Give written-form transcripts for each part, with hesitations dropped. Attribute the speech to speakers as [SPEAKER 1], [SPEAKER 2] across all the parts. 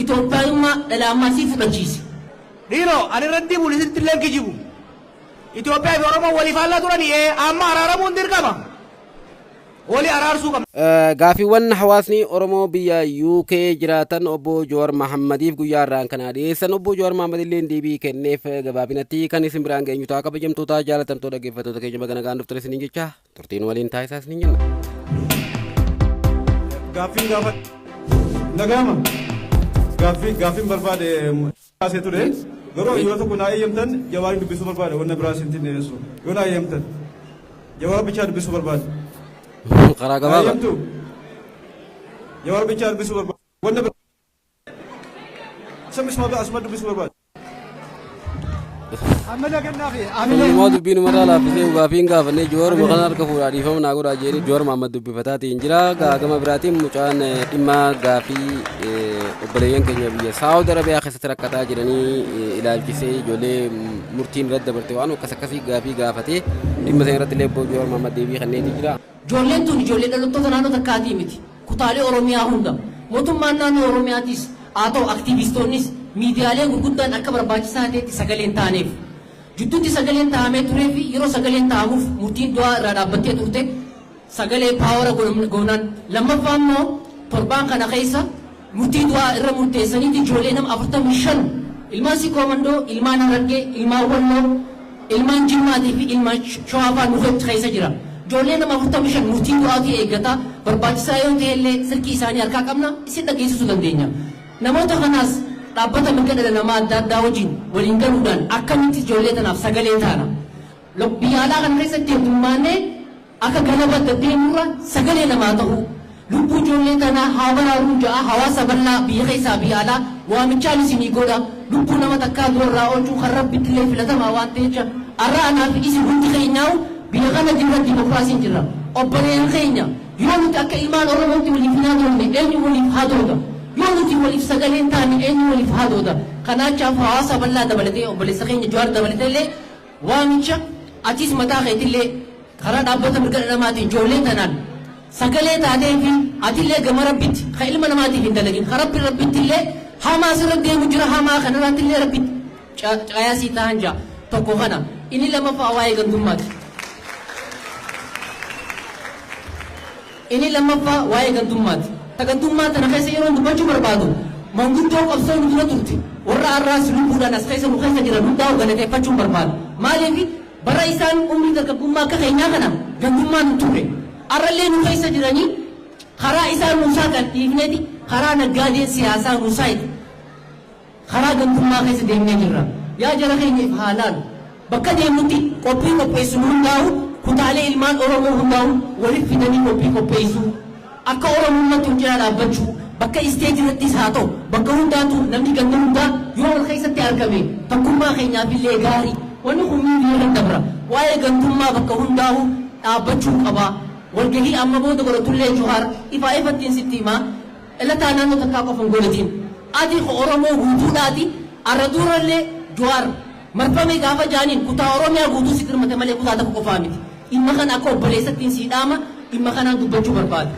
[SPEAKER 1] Itoophiyaanummaa dhala ammaa si fudhachiise.
[SPEAKER 2] Dhiiroo ani irratti bulisitti illee kijibu. Itoophiyaa fi Oromoon waliif faallaa turanii amma araaramuun dirqama. Walii araarsuu qabna.
[SPEAKER 3] Gaaffiiwwan hawaasni Oromoo biyya UK jiraatan obbo Jawaar Mahaammadiif guyyaa har'aan kana dhiyeessan obbo Jawaar Mahaammad illee deebii kenneef gabaabinatti kan isin biraan geenyu ta'a. Kabajamtoota jaalatamtoota dhaggeeffattoota keenya baga nagaan dhuftan isiniin jecha turtiin waliin taasisaa isiniin jenna.
[SPEAKER 4] Gaaffiin gaafa nagaama. Gaaffiin barbaade kaasee ture. Garuu yeroo tokko naa eeyyamtan Jawaarin dubbisuu barbaade wanna biraa isin dhiyeessu. Yoo naa eeyyamtan Jawaar bichaa dubbisuu barbaade.
[SPEAKER 3] Karaa gabaabaa.
[SPEAKER 4] Eeyyamtu. Jawaar bichaa dubbisuu barbaade. Wanna biraa asuma dubbisuu barbaade.
[SPEAKER 3] Immoo dubbiin umaraa laaffisee gaaffiin gaafannee Jawaaruma kana harka fuudhaa dhiifama naa godhaa jedhee Jawaar Mahaammad dubbifataatiin jira. Gama biraatiin mucaan dhimma gaaffii obboleeyyan keenya biyya Saawud Arabiyaa keessatti rakkataa jiranii ilaalchisee ijoollee murtiin irratti dabarte waan akkas akkasii gaaffii gaafatee dhimma sana irratti illee obbo Jawaar Mahaammad deebii kenneetii jira.
[SPEAKER 1] Ijoolleen tun ijoollee dhalattoota naannoo takkaatii miti. Kutaalee Oromiyaa hunda. Mootummaan naannoo Oromiyaatis haa ta'u aktiivistoonnis miidiyaaleen gurguddaan akka barbaachisaa ta'etti sagaleen taaneef. Jidduutti sagaleen taa'amee turee fi yeroo sagaleen taa'amuuf murtiin du'aa irraa dhaabbattee turte sagalee paawara goonaan. Lammaffaa immoo torbaan kana keessa murtii du'aa irra murteessaniiti ijoollee nama 45 ilmaan Siikoomandoo, ilmaan Harargee, ilmaan Walloo, ilmaan Jimmaatii fi ilmaan Shawaa nu keessa jira. Ijoollee nama 45 murtii du'aatii eeggata barbaachisaa yoo ta'e illee silkii isaanii harkaa qabna isin dhageessisuu dandeenya. Namoota kanaas dhaabbata mirga dhala namaa adda addaa wajjin waliin galuudhaan akkamitti ijoollee tanaaf sagalee taana. Biyya alaa kana keessatti heddummaannee akka ganama deddeemurra sagalee namaa ta'u. Lubbuu ijoollee tanaa haa baraaruun ja'a hawaasa bal'aa biyya keessaa biyya alaa waamichaan isinii godha. Lubbuu nama takkaa durarraa oolchuu kan rabbitti illee filatamaa waan ta'eef har'a anaa fi isin hundi keenyaa'u biyya kana jirra dimokiraasiin jirra. Obboleeyyan keenya yoo nuti akka ilmaan Oromootti waliif hin haadhoofne eenyu waliif haadhoota? Yoo nuti waliif sagalee hin taane eenyu waliif haadhoota? Kanaachaaf hawaasa bal'aa dabalatee obboleessa keenya Jawaar dabalatee illee waamicha atis mataa keetillee karaa dhaabbata mirga dhala namaatiin ijoollee tanaan sagalee taatee fi atillee gama rabbitti kan ilma namaatiif hin dalagin kan rabbi rabbitti illee hamaa asirra deemu jira hamaa kanarratti illee rabbitti caayaasii ta'an jaa tokko kana inni lammaffaa waa'ee gandummaati. Inni lammaffaa waa'ee gandummaati. Gandummaa tana keessa yeroo dubbachuu barbaadu manguddoo qabsoo nu dura turte warra har'aas lubbuudhaan as keessa nu keessa jiran hundaa'u galateeffachuun barbaadu. Maaliif bara isaan umrii dargaggummaa akka keenyaa kana gandummaan hin turre. Har'allee nu keessa jiranii karaa isaan nuusaa kan dhiifneeti karaa naggaadeen siyaasaa nuusaa itti karaa gandummaa keessa deemnee jirra. Yaa jara keenyaaf haa laalu. Bakka deemnutti qophii qopheessu hundaa'u kutaalee ilmaan Oromoo hundaa'u waliif fidanii qophii qopheessuu. Akka Oromummaatti hojjaa dhaabbachuu bakka isteejii irrattis haa ta'u bakka hundaatu namni ganda hundaa yoo wal keessatti argame tokkummaa keenyaaf illee gaarii. Wanni kun miidiyaa irra dabra. Waa'ee gandummaa bakka hundaa'u dhaabbachuu qaba. Walgahii amma booda godhatullee Jawaar ifaa ifattiin sitti himaa. Ilataa naannoo takkaa qofa hin godhatiin. Ati Oromoo guutuudhaati arra durallee Jawaar marfame gaafa jaaniin kutaa Oromiyaa guutuu si hirmate malee kutaa tokko qofaa miti. Dhimma kana akka obboleessattiin sii dhaama dhimma kanaan dubbachuu barbaada.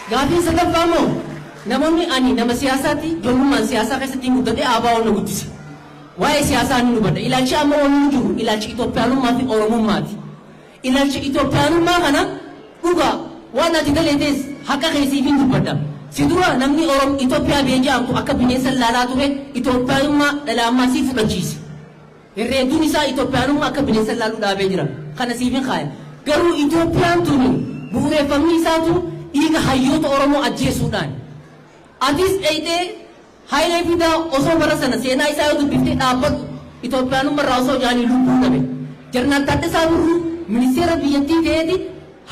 [SPEAKER 1] Gaaffiin sadaffaa immoo namoonni ani nama siyaasaati ijoollummaan siyaasaa keessatti guddadhee ABO na guddise. Waa'ee siyaasaa ni hubadha. Ilaalchi amma wanni jiru ilaalchi Itoophiyaanummaa fi Oromummaati. Ilaalchi Itoophiyaanummaa kana dhugaa waan ati daleetes haqa keessiif hin dubbadha. Si dura namni Itoophiyaa biyya jedhamtu akka bineensa laalaa ture Itoophiyaanummaa dhala ammaa si fudhachiise. Herreedduun isaa Itoophiyaanummaa akka bineensa laaluu dhaabee jira. Kana siif hin kaaya. Garuu Itoophiyaan tuni bu'uureffamni isaatu dhiiga hayyoota Oromoo ajjeesuudhaan. Atis dheeyxee Hayilee Fidaa osoo bara sana seenaa isaa yoo dubbiftee dhaabbatu Itoophiyaanummaa irraa osoo jaanii lubbuu dhabe. Jeneraal Taaddasaa Birruu ministeera biyyattii ta'eeti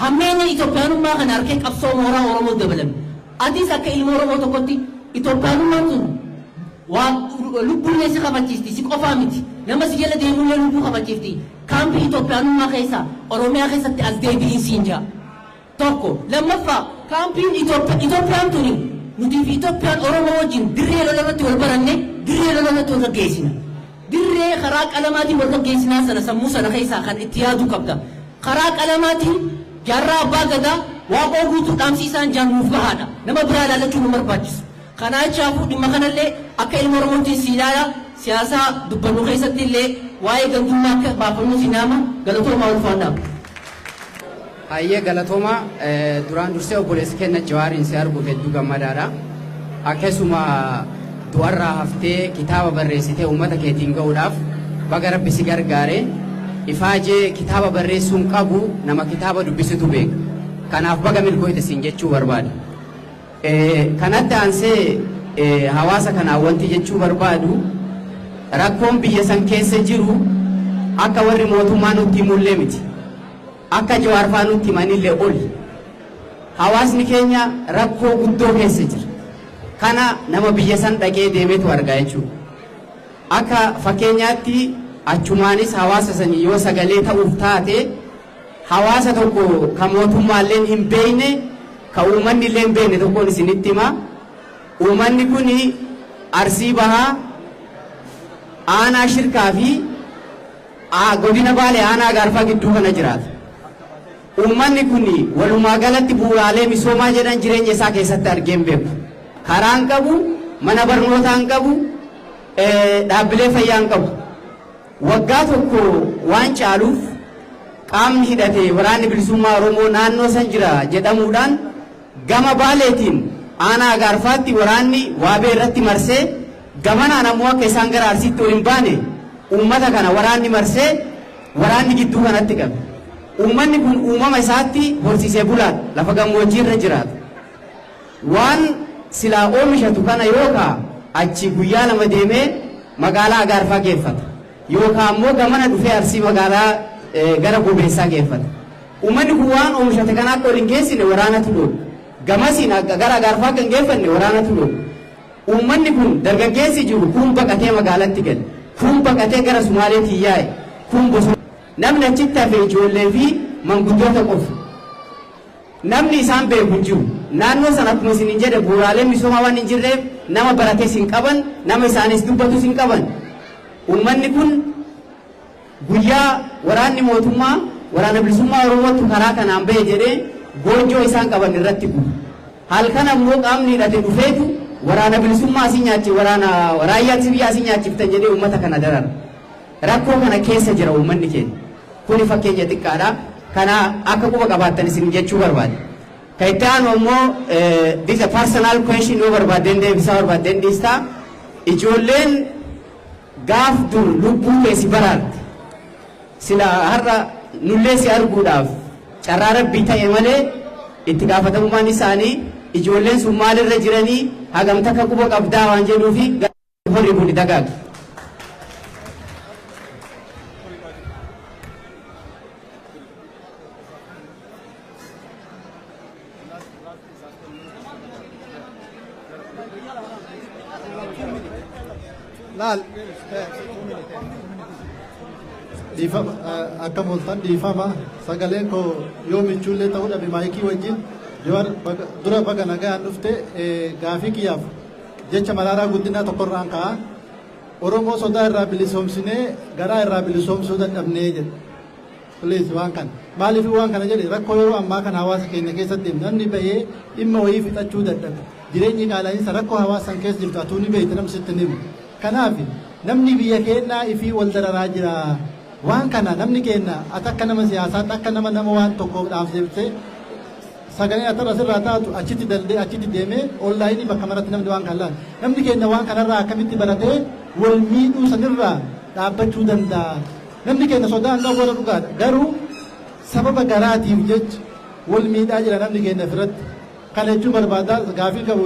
[SPEAKER 1] hammeenya Itoophiyaanummaa kana harkee qabsoo mooraa Oromoo dabalame. Atis akka ilma Oromoo tokkotti Itoophiyaanummaan sun waa lubbuullee si kabachiisti si qofaa miti. Nama si jala deemullee lubbuu kabachiifti. Kaampii Itoophiyaanummaa keessa Oromiyaa keessatti as deebi'iin siin jaa. Tokko lammaffaa kaampiin Itoophiyaan tuni nuti fi Itoophiyaan Oromoo wajjin dirree lola irratti wal baranne dirree lola irratti wal gaggeessina. Dirree karaa qalamaatiin wal gaggeessinaa sana sammuu sana keessaa kan itti yaaduu qabda. Karaa qalamaatiin jaarraa abbaa gadaa Waaqoo guutuu dhaamsi isaan jaan nuuf gahaadha. Nama biraa ilaallachuu nu barbaachisu. Kanaa jechaafuu dhimma kanallee akka ilma Oromootiin si ilaala siyaasaa dubbannu keessatti illee waa'ee gandummaa akka baafannu si naama galatoomaa ulfaadhaa.
[SPEAKER 5] Hayyee galatooma duraan dursee obboleessi keenya Jawaariin si arguuf hedduu gammadaadha. Akkasuma du'arraa haftee kitaaba barreessitee uummata keetiin ga'uudhaaf baga rabbi si gargaare. Ifaajee kitaaba barreessuun qabu nama kitaaba dubbisutu beeka. Kanaaf baga milkooyte siin jechuu barbaada. Kanatti aansee hawaasa kanaan wanti jechuu barbaadu rakkoon biyya san keessa jiru akka warri mootummaa nutti himullee miti. Akka Jawaar fa'aa nutti himanillee oli. Hawaasni keenya rakkoo guddoo keessa jira. Kana nama biyya san dhaqee deemeetu argaa jechuudha. Akka fakkeenyaatti achumaanis hawaasa sanii yoo sagalee ta'uuf taate hawaasa tokko ka mootummaalleen hin beekne ka uummanni illee hin beekne tokkoon isinitti hima. Uummanni kun Arsii Bahaa aanaa Shirkaa fi godina Baalee aanaa Gaarfaa gidduu kana jiraata. Uummanni kun walumaa galatti bu'uuraalee misoomaa jedhan jireenya isaa keessatti argee hin beeku. Karaa hin qabu, mana barnootaa hin qabu, dhaabbilee fayyaa hin qabu. Waggaa tokko waan caaluuf qaamni hidhate waraanni bilisummaa Oromoo naannoo san jira jedhamuudhaan gama Baaleetiin aanaa Gaarfaatti waraanni waabee irratti marsee gamanaan ammoo akka isaan gara Arsiitti ol hin baane uummata kana waraanni marsee waraanni gidduu kanatti qabe. Uummanni kun uumama isaatti horsiisee bulaadha. Lafa gammoojjii irra jiraata. Waan silaa oomishatu kana yookaan achi guyyaa lama deemee magaalaa Agaarfaa geeffata. Yookaan ammoo gamana dhufee Arsii magaalaa gara Gobeessaa geeffata. Uummanni kun waan oomishate kana akka ol hin geessine waraanatu dhoobe. Gamasiin gara Agaarfaa kan geeffanne waraanatu dhoobe. Uummanni kun dargaggeessi jiru kun baqatee magaalatti gale. Kun baqatee gara Sumaaleetti yaa'e. Kun bosona. Namni achitti hafe ijoollee fi manguddoota qofa. Namni isaan beeku hin jiru. Naannoo sana akkuma isin hin jedhe bu'uuraaleen misoomaa waan hin jirreef nama barates hin qaban, nama isaanis dubbatus hin qaban. Uummanni kun guyyaa waraanni mootummaa waraana bilisummaa Oromootu karaa kanaan bahe jedhee goojjoo isaan qaban irratti gubu. Halkan ammoo qaamni hidhate dhufeetu waraana bilisummaa asii nyaachi waraana raayyaa biyya asii nyaachiftan jedhee uummata kana darara. Rakkoo kana keessa jira uummanni keenya. Kuni fakkeenya xiqqaadha. Kana akka quba qabaattan isin jechuu barbaade. Kan itti aanu ammoo this a personal question yoo barbaaddeen deebisaa barbaaddeen dhiistaa. Ijoolleen gaaf dur lubbuu keessi baraarte. Sila har'a nullee si arguudhaaf carraa rabbii ta'e malee itti gaafatamummaan isaanii ijoolleen sun maalirra jiranii hagam takka quba qabdaa waan jedhuufi horii buli dagaaga.
[SPEAKER 6] Laal dhiifama akka mooltan dhiifama sagaleen koo yoo michuullee ta'uu dhabe maayikii wajjin Jawaar dura baga nagaan dhufte gaafii kiyyaaf jecha Maraaraa Guddinaa tokkorraan ka'a. Oromoo sodaa irraa bilisoomsinee garaa irraa bilisoomsuu dadhabnee jedhe. Please waan kana. Maaliif waan kana jedhe rakkoo yeroo ammaa kana hawaasa keenya keessatti namni bahee dhimma wayii fixachuu dadhabe. Jireenyi qaala'insa rakkoo hawaasa san keessa jirtu atuu ni beekte namni sitti ni himu. Kanaaf namni biyya keenyaa ifii wal dararaa jira. Waan kana namni keenya ati akka nama siyaasaatti akka nama nama waan tokkoof dhaamsifte sagaleen atarra asirraa taatu achitti daldee achitti deemee onlaayinii bakka maratti namni waan kana laala. Namni keenya waan kanarraa akkamitti baratee wal miidhuu sanirraa dhaabbachuu danda'a. Namni keenya sodaa hin qabu warra dhugaadha. Garuu sababa garaatiif jecha wal miidhaa jira namni keenya ofirratti. Kana jechuun barbaada gaafii qabu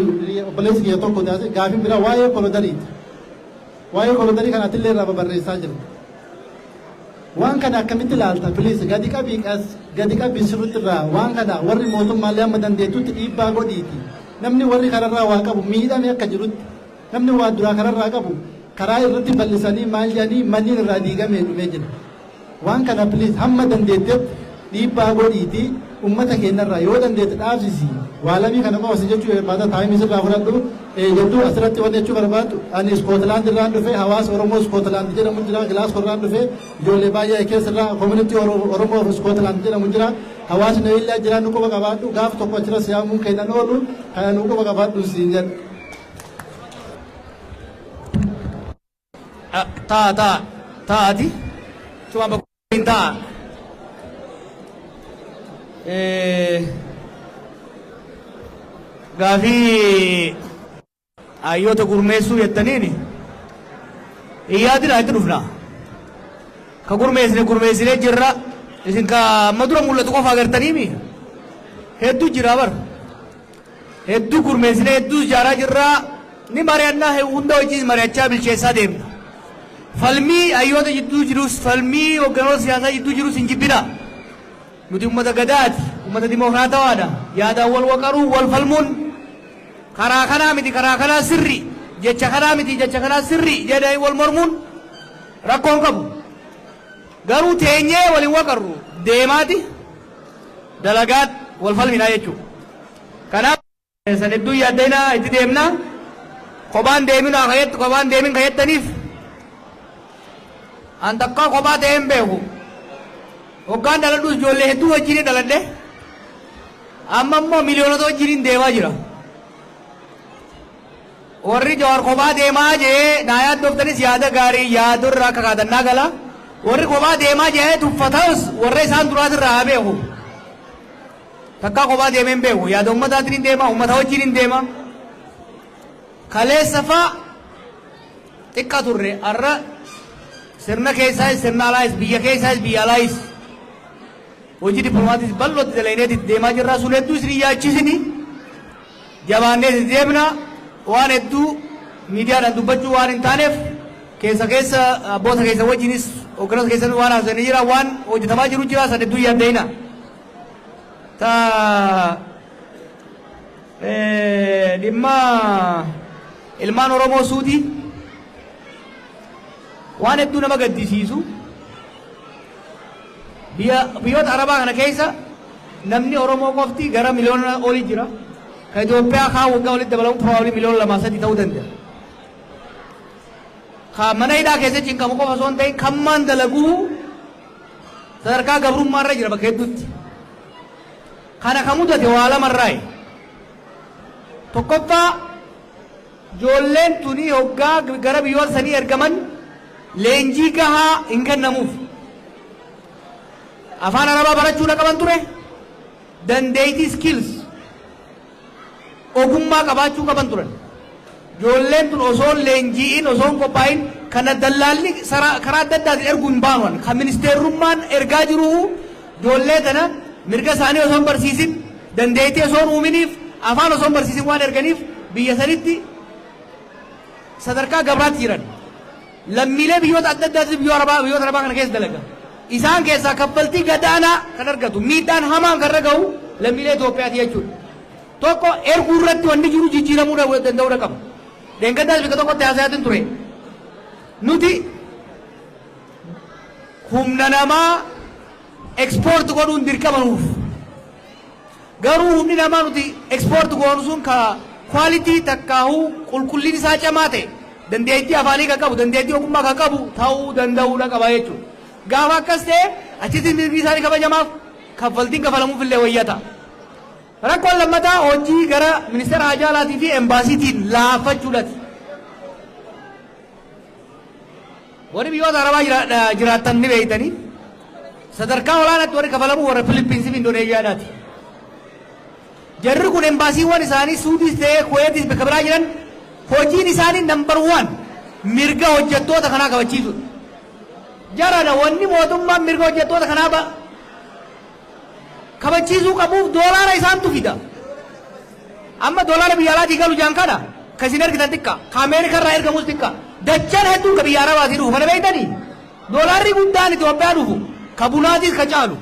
[SPEAKER 6] obboleessi kiyya tokko gaafiin biraa waa'ee korodariiti. Waa'ee korodarii kana atillee irraa babarreessaa jira. Waan kana akkamitti ilaalta please gadi qabii qas gadi qabii sirriitti irraa waan kana warri mootummaallee amma dandeettutti dhiibbaa godhiiti. Namni warri kanarraa waa qabu miidhame akka jirutti namni waa duraa kanarraa qabu karaa irratti bal'isanii maal jedhanii manniin irraa diigamee dhumee jira. Waan kana please hamma dandeettetti dhiibbaa godhiiti uummata keenyarraa yoo dandeette dhaabsisi. Waa lamii kana qofa si jechuu barbaada taayimii sirraa fudhadhu hedduu asirratti wanni jechuu barbaadu ani Iskootlaand irraan dhufe hawaasa Oromoo Iskootlaand jedhamu jira Gilaasgoo irraan dhufe ijoollee baay'ee keessa irraa community Oromoo of Iskootlaand jedhamu jira hawaasni illaa jira nu quba qabaadhu gaaf tokko achirra siyaamuun kennan oolu kana nu quba qabaadhu siin jedha.
[SPEAKER 2] Taa taa taati cuma bakka taa. Gaafii hayyoota gurmeessuu jettaniini iyyaadina itti dhufna. Ka gurmeessine gurmeessinee jirra isin ka amma dura mul'atu qofa agartaniimi hedduu jira bar hedduu gurmeessine hedduu ijaaraa jirra ni mari'annaa hunda wajjin mari'achaa bilcheessaa deemna. Falmii hayyoota jidduu jirus falmii hogganoota siyaasaa jidduu jirus hin jibbina. Nuti ummata gadaati, ummata dimokiraatawaadha. Yaadaan wal waqaruu, wal falmuun karaa kanaa miti karaa kanaa sirri, jecha kanaa miti jecha kanaa sirri jedhanii wal mormuun rakkoo hin qabu. Garuu teenyee waliin waqarru deemaati dalagaat wal falminaa jechuudha. Kanaaf san hedduu yaaddeenaa itti deemnaa kophaan deeminaa kayyattu kophaan deemin kayyattaniif an takkaa kophaa ta'ee hin beeku. Hoggaan dhaladhu ijoollee hedduu wajjin dhaladhe amma immoo miliyoonota wajjin deemaa jira. Warri Jawaar kophaa deemaa jee naa yaaddoftanis yaada gaarii yaadurraa akka kaatannaa gala. Warri kophaa deemaa jee tuffatus warra isaan duraatirraa haa beeku. Takkaa kophaa deemee hin beeku. Yaada ummataatiin hin deema, ummata wajjin hin deema. Kaleessa faa xiqqa turre har'a sirna keessaayis sirna alaayis biyya keessaayis biyya alaayis hojii dippiloomaatiis bal'ootti dalagneeti deemaa jirra. Sun hedduu isin yaachisini jabaannee itti deemna. Waan hedduu miidiyaadhaan dubbachuu waan hin taaneef keessa keessa abboota keessa wajjinis hogganoota keessan waan haasa'anii jira waan hojjetamaa jiru jira san hedduu yaaddeena. Ta dhimma ilmaan Oromoo Suudii waan hedduu nama gaddisiisu biyyoota Arabaa kana keessa namni Oromoo qofti gara miliyoona olii jira. Ka Itoophiyaa kaan waggaa walitti dabalamu probably miliyoona 2-3 ta'uu danda'a. Ka mana hidhaa keessatti cinqamu qofa osoo hin ta'in kan maan dalaguu sadarkaa gabrummaa irra jira bakka hedduutti. Kana kan mudate waa lamarraayi. Tokkoffaa ijoolleen tuni hoggaa gara biyyoota sanii ergaman leenjii gahaa hin kennamuuf. Afaan Arabaa barachuu qaban ture. Dandeettii skills ogummaa qabaachuu qaban turan. Ijoolleen tun osoo leenji'in osoo hin qophaa'in kana dallaalli karaa adda addaatiin erguu hin baanuan. Kan ministeerummaan ergaa jiru ijoollee tana mirga isaanii osoo hin barsiisin dandeettii osoo hin uuminiif afaan osoo hin barsiisin waan erganiif biyya sanitti sadarkaa gabraatti jiran. Lammiilee biyyoota adda addaatiin biyyoota Arabaa kana keessa dalaga. Isaan keessaa kaffaltii gadaanaa kan argatu miidhaan hamaan kan irra gahu lammiilee Itoophiyaati jechuudha. Tokko erguu irratti wanni jiru jijjiiramuu danda'uu qaba. Dheengaddaas bika tokkotti haasa'aatiin ture. Nuti humna namaa ekspoort godhuun dirqama nuuf. Garuu humni namaa nuti ekspoort goonu sun ka kwaalitii takkaahuu qulqullinni isaa cimaa ta'e dandeettii afaanii kan qabu dandeettii ogummaa kan qabu ta'uu danda'uudha qaba jechuudha. Gaafa akkas ta'e achitti mirgi isaanii kabajamaaf kaffaltiin kafalamuuf illee wayyata. Rakkoon lammataa hojii gara ministeera haajaa alaatii fi embaasiitiin laaffachuudhaati. Warri biyyoota Arabaa jiraattan ni beeytanii sadarkaa olaanaatti warri kafalamu warra Filiippiinsii fi Indoneeziyaadhaati. Jarri kun embaasiiwwan isaanii Suudiis ta'ee Kuweetis bakka biraa jiran hojiin isaanii number 1 mirga hojjettoota kanaa kabachiisudha. Jarana wanni mootummaan mirga hojjettoota kanaa kabachiisuu qabuuf doolaara isaantu fida. Amma doolaara biyya alaatii galu jaan kana kan isin ergitan xiqqa, kan Ameerikaa irraa ergamus xiqqa. Dachaan hedduun ka biyya Arabaatii dhufu kana beektanii? Doolaarri guddaan Itoophiyaa dhufu ka bunaatiis ka caalu,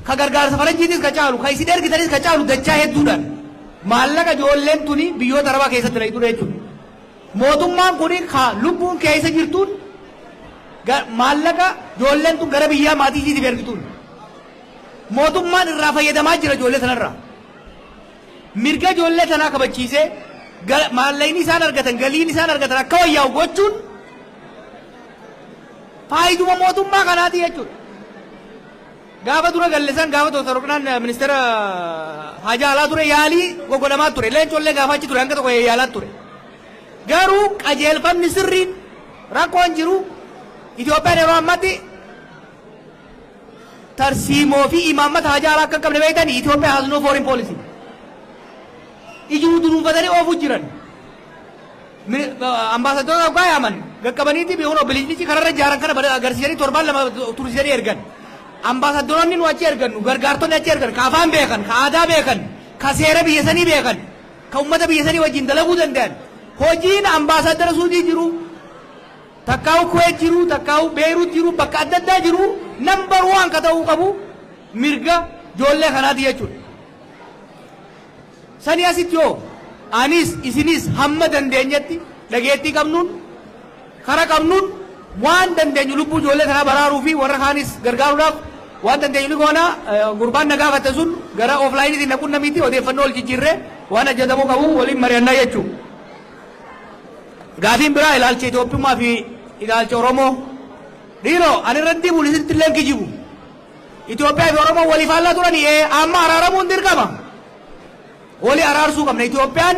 [SPEAKER 2] ka gargaarsa faranjiitiis ka caalu, ka isin ergitanis ka caalu dachaa hedduudhaan. Maallaqa ijoolleen tuni biyyoota Arabaa keessatti dalaydudha jechuudha. Mootummaan kuni ka lubbuun keessa jirtuun maallaqa ijoolleen tun gara biyyaa maatii ishiitiif ergituun. Mootummaan irraa fayyadamaa jira ijoollee sanarraa. Mirga ijoollee tanaa kabachiisee maallaqni isaan argatan, galiin isaan argatan akka wayyaa'u gochuun faayiduma mootummaa kanaati jechuudha. Gaafa dura gallesan, gaafa Dooktar Warqinaan ministeera haajaa alaa ture, yaalii goggodamaa ture. Leencollee gaafa achi ture hanga tokko yaalaa ture. Garuu qajeelfamni sirriin rakkoon jiru, Itoophiyaan yeroo ammatti tarsiimoo fi imaammata haajaa alaa akka hin qabne beektanii. Itoophiyaa has no foreign policy. Ijuu dunuunfatanii oofuu jiran. Ambaasadoota waggaa yaaman gaqqabaniiti biyyoon obboleettichi kararra ijaaran kana agarsiisanii torbaan 2 tursiisanii ergan. Ambaasadoonni nu achi ergannu, gargaartonni achi ergan, ka afaan beekan, ka aadaa beekan, ka seera biyya sanii beekan, ka ummata biyya sanii wajjin dalaguu danda'an. Hojiin ambaasadara Suudii jiru, takkaa'u Kuweet jiru, takkaa'u Beeruut jiru, bakka adda addaa jiru, number one ka ta'uu qabu mirga ijoollee kanaati jechuudha. Sanii asitti yoo anis isinis hamma dandeenyetti dhageettii qabnuun, kara qabnuun, waan dandeenyu lubbuu ijoollee kanaa baraaruu fi warra kaanis gargaaruudhaaf waan dandeenyu ni goona. Gurbaan na gaafate sun gara offline na qunnamiiti, odeeffannoo ol jijjiirree waan hojjetamuu qabu waliin mari'annaa jechuudha. Gaafiin biraa ilaalcha Itoophiyummaa fi ilaalcha Oromoo. Dhiiroo, ani irratti bulisitti illee kijibu. Itoophiyaa fi Oromoo walii faallaa turanii amma araaramuun dirqama. Walii araarsuu qabna. Itoophiyaan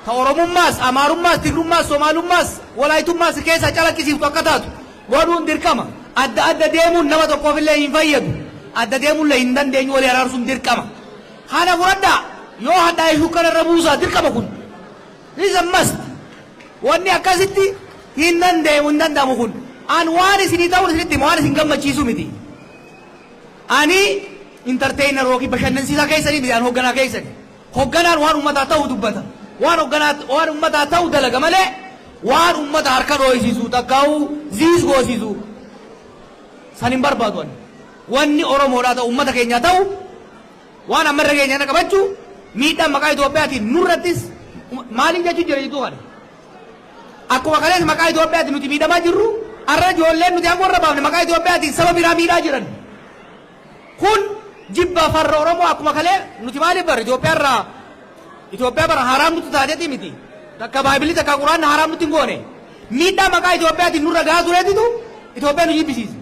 [SPEAKER 2] ta Oromummaas, Amaarummaas, Tigrummaas, Somaalummaas, Walaayitummaas keessaa calaqqisiiftu akka taatu godhuun dirqama. Adda adda deemuun nama tokkoof illee hin fayyadu. Adda deemuun illee hin dandeenyu, walii araarsuun dirqama. Kana fudhadhaa, yoo hadhaa'e shukkara irra buusaa, dirqama kun. This is a must. Wanni akkasitti hin danda'amu, hin danda'amu kun. An waan isinii ta'uun isinitti hima, waan isin gammachiisu miti. Ani entertainer yookiin bashannansiisaa keessanii miti, an hoogganaa keessani. Hoogganaan waan uummataa ta'u dubbata. Waan hoogganaa waan uummataa ta'u dalaga malee waan uummata harka dhooysisu takkaa'u ziis goosisu san hin barbaadu ani. Wanni Oromoodhaa ta'u, uummata keenyaa ta'u, waan amma irra keenya qabachuu miidhaan maqaa Itoophiyaatiin nurrattis maaliin jechuun jira jidduu kana. Akkuma kalees maqaa Itoophiyaatiin nuti miidhamaa jirru, har'a ijoolleen nuti hanga warra baafne maqaa Itoophiyaatiin saba biraa miidhaa jiran. Kun jibba farra Oromoo. Akkuma kalee nuti maaliif bara Itoophiyaa irraa, Itoophiyaa bara haraam nutti taateeti miti. Takka Baaybilii, takka Quraanni haraam nutti hin goone. Miidhaa maqaa Itoophiyaatiin nurra gahaa tureetitu Itoophiyaa nu jibbisiise.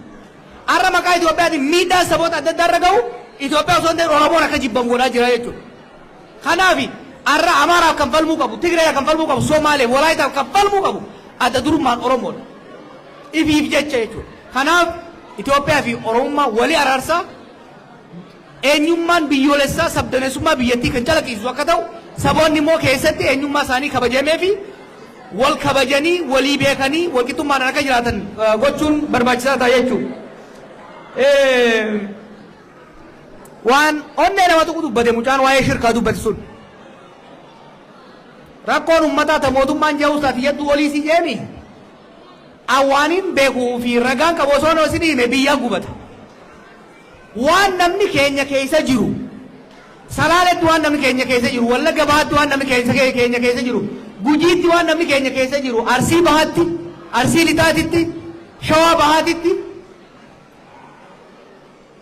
[SPEAKER 2] Har'a maqaa Itoophiyaatiin miidhaan saboota adda addaa irra gahu Itoophiyaa osoo hin ta'in Oromoon akka jibbamu godhaa jira jechuudha. Kanaaf har'a Amaaraaf kan falmuu qabu, Tigraay kan falmuu qabu, Somaaleef, Walaayitaaf kan falmuu qabu adda durummaan Oromoodha. Ifiif jecha jechuudha. Kanaaf Itoophiyaa fi Oromummaa walii araarsaa, eenyummaan biyyoolessaa sabdaneessummaa biyyattii kan calaqqisiisu akka ta'u, saboonni immoo keessatti eenyummaa isaanii kabajamee fi wal kabajanii, walii beekanii, walqixxummaadhaan akka jiraatan gochuun barbaachisaa ta'a jechuudha. Waan onnee nama tuqu dubbate mucaan waa'ee shirkaa dubbate sun. Rakkoon uummataa ta mootummaan jedhus taate hedduu olii si jeemi. Awaaniin beekuu fi ragaan qabu osoo isin hime biyyaan gubata. Waan namni keenya keessa jiru, Salaaletti waan namni keenya keessa jiru, Wallagga Bahaatti waan namni keenya keessa jiru, Gujiitti waan namni keenya keessa jiru, Arsii Bahaatti, Arsii Lixaatitti, Shawaa Bahaatitti,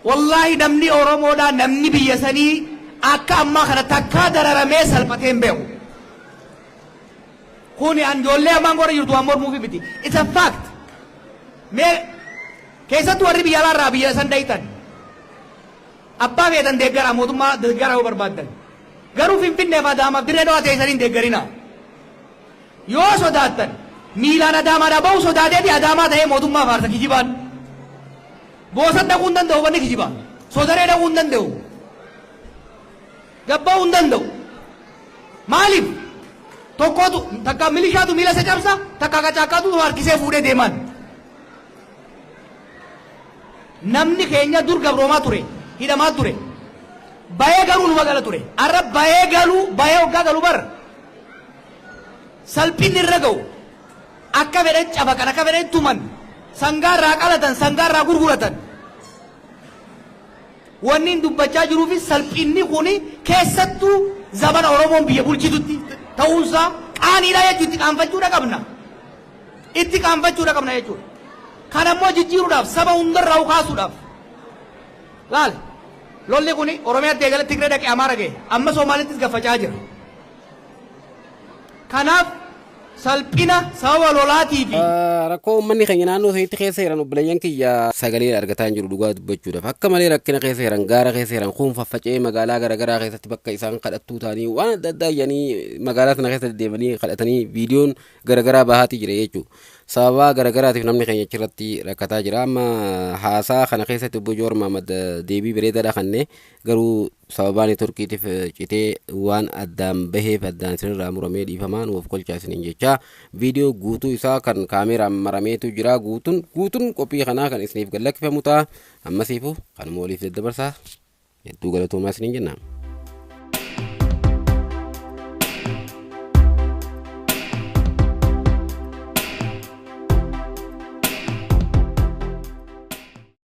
[SPEAKER 2] wallaahi namni Oromoodhaa, namni biyya sanii akka ammaa kana takkaa dararamee salphatee hin beeku. Kuni an ijoollee ammaan godha jirtu waan mormuufi miti. It's a fact. Mee keessattuu warri biyya alaarraa biyya san dhayitan, abbaa feetan deeggaraa, mootummaa deeggaraa yoo barbaaddan. Garuu Finfinneef Adaamaaf Dirree Dhawaa teessanii hin deeggarina. Yoo sodaattan, miilaan Adaamaadhaa bahu sodaateeti Adaamaa ta'ee mootummaa faarsa kijibaan. Boosan dhaquu hin danda'u, wanni kijibaa. Sodaree dhaquu hin danda'u. Gabba'uu hin danda'u. Maaliif? Tokkotu takka milishaatu miila isa cabsa, takka qacaakkaatu harkisee fuudhee deemaan. Namni keenya dur gabroomaa ture, hidhamaa ture. Bayee garuu numa gala ture. Har'a bayee galuu, bayee hoggaa galu bar salphinni irra ga'u, akka fedhan cafaqan, akka fedhan tuman, sangaa irraa qalatan, sangaa irraa gurguratan. Wanni hin dubbachaa jiruufis salphinni kuni keessattuu zamana Oromoon biyya bulchitutti ta'uunsaa qaaniidha jechuudha. Itti qaanfachuudha qabna. Itti qaanfachuudha qabna jechuudha. Kana immoo jijjiiruudhaaf, saba hundarraa kaasuudhaaf, laal, Lolli kun Oromiyaatti eegale, Tigree dhaqee, Amaara ga'e. Amma Somaalittis gaffacaa jira. Kanaaf salphina sababa lolaatii fi
[SPEAKER 3] Rakkoo uummanni keenya naannoo sanitti keessa jiran, obboleeyyan kiyya, sagalee argataa hin jiru. Dhugaa dubbachuudhaaf akka malee rakkina keessa jiran, gaara keessa jiran, kun faffaca'ee magaalaa garaagaraa keessatti bakka isaan kadhattuu ta'anii waan adda addaa iyyanii magaalaa sana keessa deddeemanii kadhatanii viidiyoon garaagaraa bahaatii jira jechuudha. Sababa garaagaraatiif namni keenya achirratti rakkataa jira. Amma haasaa kana keessatti obbo Jowaar Mahaammad deebii bareedaadha kennee, garuu sababaa neetworkiitiif citee waan addaan baheef addaan isinirraa muramee dhiifamaa nuuf kolchaa isiniin jechaa, viidiyoo guutuu isaa kan kaameraan marameetu jira. Guutuun guutuun qophii kanaa kan isiniif gad lakkifamu ta'a. Ammasiifu kanuma waliif daddabarsaa, hedduu galatoomaa isiniin jenna.